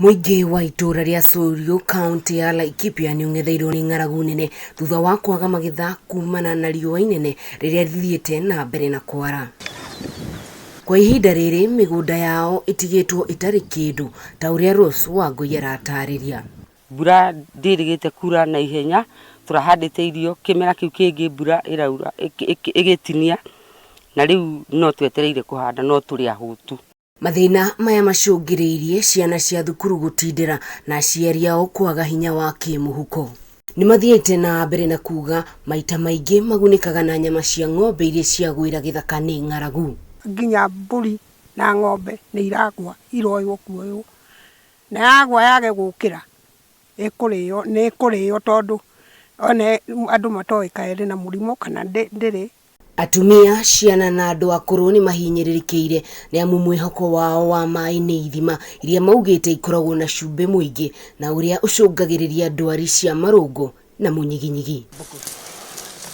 Mũingĩ wa itũũra rĩa Suriũ, kaũntĩ ya Laikipia nĩ ũng'etheirwo nĩ ng'aragu nene thutha wa kwaga magetha kumana na riũa inene rĩrĩa rĩthiĩte na mbere na kwara. Kwa ihinda rĩrĩ mĩgũnda yao ĩtigĩtwo ĩtarĩ kĩndũ ta ũrĩa Rose Wangũi aratarĩria. Mbura ndĩrĩgĩte kura na ihenya, tũrahandĩte irio kĩmera kĩu kĩngĩ mbura ĩraura ĩgĩtinia, na rĩu no twetereire kũhanda no tũrĩ ahũtu. Mathĩna maya macũngĩrĩirie ciana cia thukuru gũtindĩra na aciari ao kwaga hinya wa kĩmũhuko. Nĩmathiĩte na mbere na kuga maita maingĩ magunĩkaga na nyama cia ng'ombe iria ciagwĩra gĩthaka nĩ ng'aragu. Nginya mbũri na ng'ombe nĩ iragwa, iroywo kuoywo, na yagwa yage gũkĩra, ĩkũrĩo, nĩ ĩkũrĩo tondũ one andũ matoĩ kana ĩrĩ na mũrimũ kana ndĩrĩ. Atumia, ciana na andũ akũrũ nĩ mahinyĩrĩrĩkĩire nĩ amu mwĩhoko wao wa maĩ nĩ ithima iria maugĩte ikoragwo na cumbĩ mũingĩ na ũrĩa ũcũngagĩrĩria ndwari cia marũngo na mũnyiginyigi.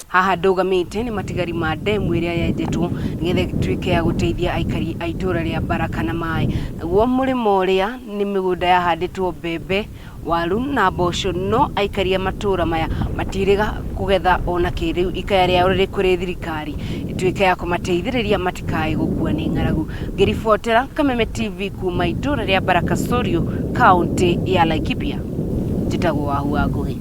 Haha ndũgamĩte nĩ matigari ma ndemu ĩrĩa yenjetwo nĩgetha ĩtuĩke ya gũteithia aikari a itũra rĩa Baraka na maĩ. Naguo mũrĩmo ũrĩa nĩ mĩgũnda yahandĩtwo mbembe, waru na mboco no aikari a matũra maya matiĩrĩga kũgetha ona kĩ. Rĩu ikaya rĩao rĩrĩ kũrĩ thirikari ĩtuĩke ya kũmateithĩrĩria matikae gũkua nĩ ng'aragu. Ngĩribotera Kameme TV kuma itũra rĩa Baraka Soriũ, kaũntĩ ya Laikipia, njĩtagwo Wahu wa Ngũgĩ.